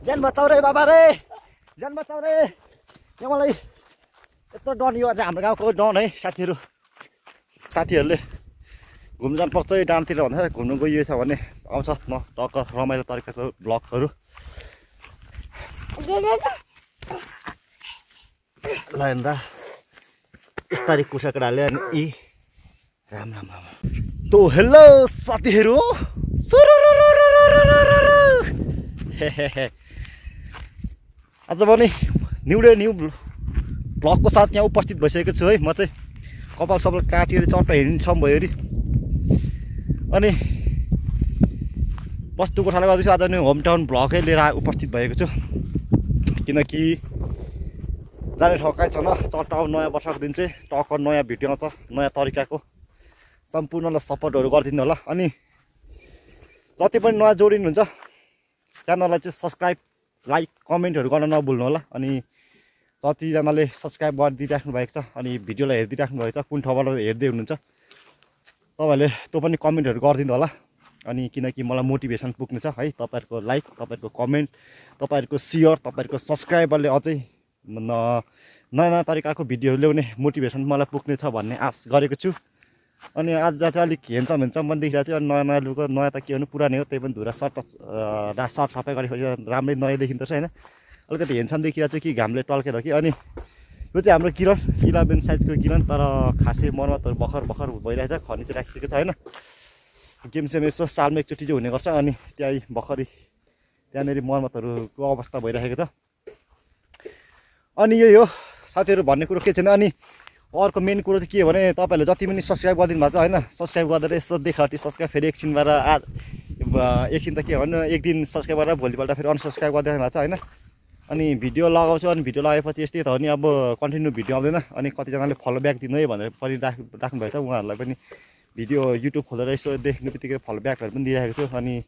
ज्यान बचाउ रे बाबा रे, ज्यान बचाउ रे। यहाँ मलाई यत्रो डन, यो चाहिँ हाम्रो गाउँको डन है साथीहरूले घुम्न जानुपर्छ यो डाँडातिर भन्दा घुम्नु गइएको छ भने आउँछ न टक्क रमाइलो तरिकाको ब्लगहरू। ल हेर्दा यस्तारी कुसाकडा हाल्यो अनि राम राम राम। तो हेलो साथीहरू, आज पनि न्यू ब्लगको साथ यहाँ उपस्थित भइसकेको छु है। म चाहिँ कपाल सपाल काटेर चट्ट हिँड्छौँ भयो अरे अनि वस्तु कोठाले गर्दैछु। आज नि होम टाउन ब्लगै लिएर उपस्थित भएको छु, किनकि जाने ठाउँ कहीँ छैन। चट्ट नयाँ वर्षको दिन चाहिँ टक्क नयाँ भिडियो आउँछ, नयाँ तरिकाको। सम्पूर्णलाई सपोर्टहरू गरिदिनु होला। अनि जति पनि नयाँ जोडिनुहुन्छ च्यानललाई चाहिँ सब्सक्राइब, लाइक, कमेन्टहरू गर्न नभुल्नु होला। अनि जतिजनाले सब्सक्राइब गरिदिइराख्नु भएको छ अनि भिडियोलाई हेरिदिइराख्नु भएको छ, कुन ठाउँबाट हेर्दै हुनुहुन्छ तपाईँहरूले त्यो पनि कमेन्टहरू गरिदिनु होला। अनि किनकि मलाई मोटिभेसन पुग्नु छ है, तपाईँहरूको लाइक, तपाईँहरूको कमेन्ट, तपाईँहरूको सेयर, तपाईँहरूको सब्सक्राइबरले अझै नयाँ नयाँ तरिकाको भिडियोहरू ल्याउने मोटिभेसन मलाई पुग्ने छ भन्ने आश गरेको छु। अनि आज चाहिँ अलिक हेन्छम पनि देखिरहेको छु। अनि नयाँ नयाँ लुगा, नयाँ त के भन्नु पुरानै हो, त्यही पनि धुरा सर्ट सफाइ गरेपछि राम्रै नयाँ देखिँदो रहेछ होइन। अलिकति हेन्छम देखिरहेको छु कि घामले टल्केर कि। अनि यो चाहिँ हाम्रो किरण 11 साइजको किरण, तर खासै मर्मतहरू भर्खर भइरहेछ, खनी चाहिँ राखिएको छ होइन। गेम सेम यसो सालमा एकचोटि चाहिँ हुने गर्छ। अनि त्यहाँ भर्खरै त्यहाँनिर मर्मतहरूको अवस्था भइरहेको छ। अनि यही हो साथीहरू, भन्ने कुरो के छैन। अनि अर्को मेन कुरो चाहिँ के हो भने तपाईँहरूले जति पनि सब्सक्राइब गरिदिनु भएको छ होइन, सब्सक्राइब गरेर यसो देखावटी सब्सक्राइब फेरि एकछिनबाट एकछिन त के भन्नु, एक दिन सब्सक्राइब गरेर भोलिपल्ट फेरि अनसब्सक्राइब गरिदिनु भएको छ होइन। अनि भिडियो लगाउँछु, अनि भिडियो लगाएपछि यस्तै त हो नि, अब कन्टिन्यू भिडियो आउँदैन। अनि कतिजनाले फलो ब्याक दिनु है भनेर पनि राख्नुभएको छ, उहाँहरूलाई पनि भिडियो युट्युब खोलेर यसो देख्ने बित्तिकै फलो ब्याकहरू पनि दिइरहेको छु। अनि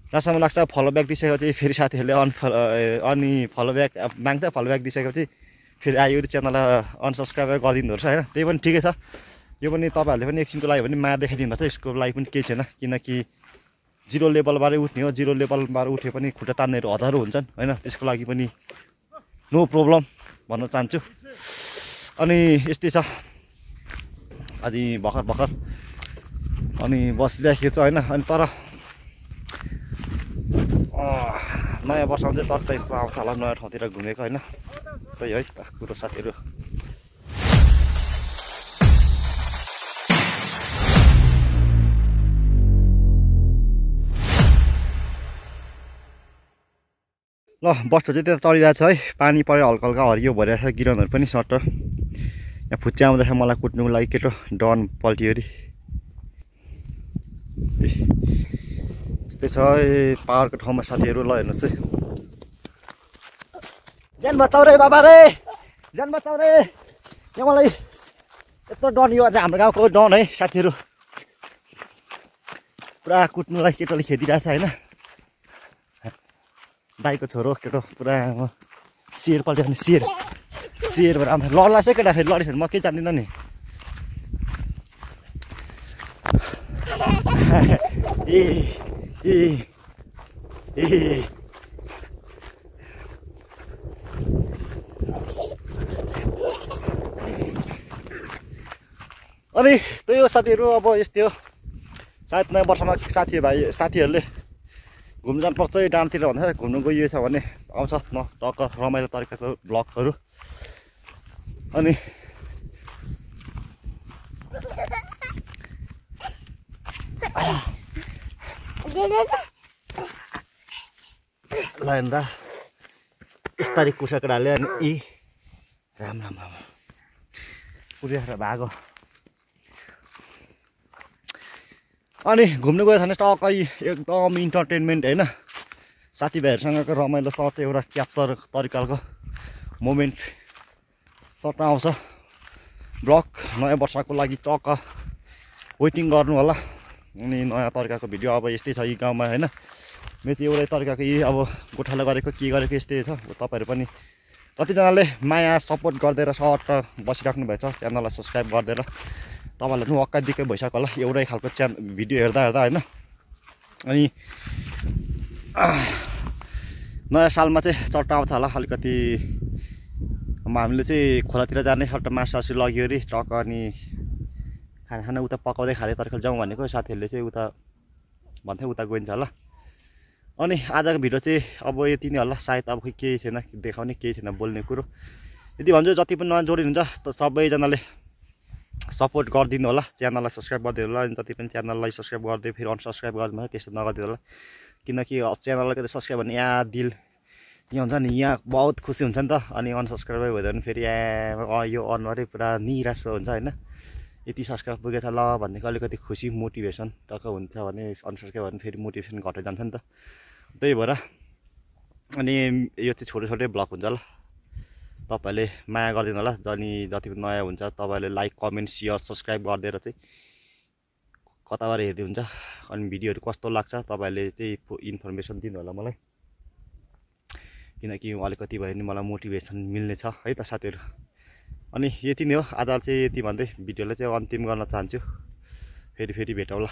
जहाँसम्म लाग्छ फलो ब्याक दिइसकेपछि फेरि साथीहरूले अनि फलो ब्याक माग्छ, फलो ब्याक दिइसकेपछि फेरि आयो च्यानललाई अनसब्सक्राइब गरिदिनु रहेछ होइन। त्यही पनि ठिकै छ, यो पनि तपाईँहरूले पनि एकछिनको लागि पनि माया देखाइदिनु भएको छ, यसको लागि पनि केही छैन। किनकि जिरो लेभलबाटै उठ्ने हो, जिरो लेभलबाट उठे पनि खुट्टा तान्नेहरू हजारौँ हुन्छन् होइन। त्यसको लागि पनि नो प्रब्लम भन्न चाहन्छु। अनि यस्तै छ, अनि भर्खर अनि बसिराखेको छ होइन। अनि तर नयाँ वर्षमा चाहिँ चट्ट यस्तो आउँछ होला, नयाँ ठाउँतिर घुमेको होइन। त्यही है कुरो साथीहरू। ल बस्छु चाहिँ त्यता चढिरहेको छ है, पानी पऱ्यो हल्का हल्का हरियो भइरहेको छ, गिरनहरू पनि सट्ट यहाँ फुच्चे आउँदाखेरि मलाई कुट्नुको लागि केटो डन पल्टियो अरे। यस्तै छ पाहाडको ठाउँमा साथीहरू। ल हेर्नुहोस् है, ज्यान बचाउ रे बाबा रे, ज्यान बचाउ रे। यहाँ मलाई यत्रो डन, यो चाहिँ हाम्रो गाउँको डन है साथीहरू। पुरा कुट्नुलाई केटोले खेदिरहेको छ होइन। दाइको छोरो केटो पुरा शेर पल्ट्यो भने शेर भएर आउँदा लड्ला चाहिँ केटा, फेरि लड्यो भने म केही जान्दिनँ नि। अनि त्यही हो साथीहरू, अब यस्तै हो। सायद नयाँ वर्षमा साथीहरूले घुम्न जानुपर्छ यो डाँडातिर भन्दा घुम्नु गइएको छ भने आउँछ न टक्क रमाइलो तरिकाको ब्लगहरू। अनि ल हेर्दा यस्तारी कुसाकडा हाल्यो अनि राम राम राम पुऱ्याएर भागो। अनि घुम्नु गयो भने टक्कै एकदम इन्टरटेनमेन्ट होइन, साथीभाइहरूसँगको रमाइलो सर्ट एउटा क्याप्चर तरिकाको मोमेन्ट सर्ट आउँछ। ब्लग नयाँ वर्षको लागि टक्क वेटिङ गर्नु होला। अनि नयाँ तरिकाको भिडियो अब यस्तै छ यी गाउँमा होइन। मेरो चाहिँ एउटै तरिकाको यी अब गोठाले गरेको के गरेको यस्तै छ। तपाईँहरू पनि कतिजनाले माया सपोर्ट गरिदिएर सर्ट बसिराख्नु भएको छ, च्यानललाई सब्सक्राइब गरिदिएर तपाईँलाई पनि वक्का दिक्कै भइसक्यो होला एउटै खालको भिडियो हेर्दा होइन। अनि नयाँ सालमा चाहिँ चट्टा आउँछ होला अलिकति हामीले चाहिँ खोलातिर जाने सट्टा मासु लग्यो अरे ट्रक अनि खाना उता पकाउँदै खाँदै तर्खेर जाउँ भनेको साथीहरूले चाहिँ उता भन्थ्यो उता गइन्छ होला। अनि आजको भिडियो चाहिँ अब यति नै होला सायद अब केही छैन देखाउने केही छैन बोल्ने कुरो यदि भन्छु जति पनि नयाँ जोडिनुहुन्छ सबैजनाले सपोर्ट गरिदिनु होला च्यानललाई सब्सक्राइब गरिदिनु होला अनि जति पनि च्यानललाई सब्सक्राइब गर्दै फेरि अनसब्सक्राइब गरिदिनु होला त्यस्तो नगरिदिनु होला किनकि च्यानललाई कतै सब्सक्राइब भने यहाँ दिल यहाँ हुन्छ नि यहाँ बहुत खुसी हुन्छ नि त अनि अनसब्सक्राइबै भइदियो भने फेरि यहाँ यो अनुहारै पुरा निराश हुन्छ होइन यति सब्सक्राइब पुगेछ ल भनेको अलिकति खुसी मोटिभेसन टक्क हुन्छ भने अनसब्सक्राइब भने फेरि मोटिभेसन घटेर जान्छ नि त त्यही भएर अनि यो चाहिँ छोटो छोटै ब्लग हुन्छ ल तपाईँहरूले माया गरिदिनु होला अनि जति पनि नयाँ हुन्छ तपाईँहरूले लाइक कमेन्ट सेयर सब्सक्राइब गरिदिएर चाहिँ कताबाट हेर्दै हुन्छ अनि भिडियोहरू कस्तो लाग्छ तपाईँहरूले चाहिँ इन्फर्मेसन दिनु होला मलाई किनकि अलिकति भयो भने मलाई मोटिभेसन मिल्ने छ है त साथीहरू अनि यति नै हो आज चाहिँ यति भन्दै भिडियोलाई चाहिँ अन्तिम गर्न चाहन्छु फेरि भेटौँला।